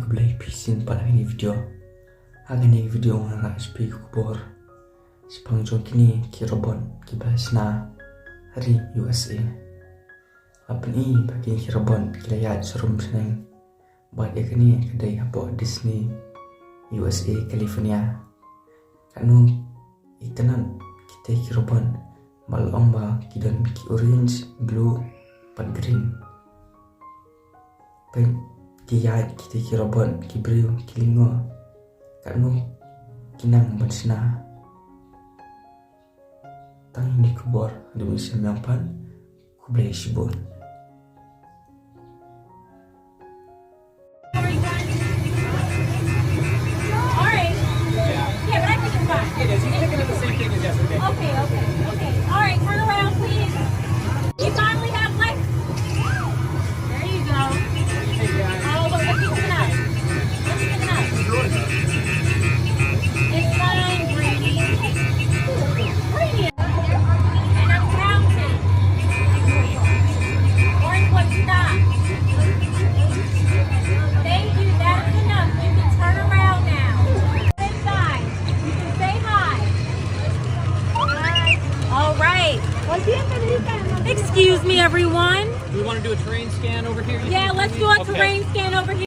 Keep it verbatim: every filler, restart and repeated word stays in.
Khublei phi sngewbha ïa kane ka video. Ha kane ka video ngan rah sha phi ka khubor shaphang jong kine ki robot kiba shna ha ri U S A. Hap ban i ba kine ki robot ki la ïaid sharum shnong. Bad ïa kane ka dei hapoh Disney, U S A, California. Katno itynnad kita ki robot, ba la ong ba ki don ki orange, blue bad green. Peit, ki ïaid kita ki robot, ki briew, ki lyngngoh. Katno ki nang ban shna. Tang ine i khubor, haduh mynta shem ïa phi. Khublei shibun. All right. Yeah, but I think it's fine. It is. You're looking at the same thing as yesterday. Okay, okay, okay. All right, turn around, please. You finally have life. There you go. Oh, but we're picking it up. We're picking it up. It's fine, Brady. Brady. And I'm counting. Orange one, stop. Thank you. That's enough. You can turn around now. Say bye. You can say hi. Hi. All right. Excuse me, everyone. Do we want to do a terrain scan over here? Yeah, let's do a terrain scan over here.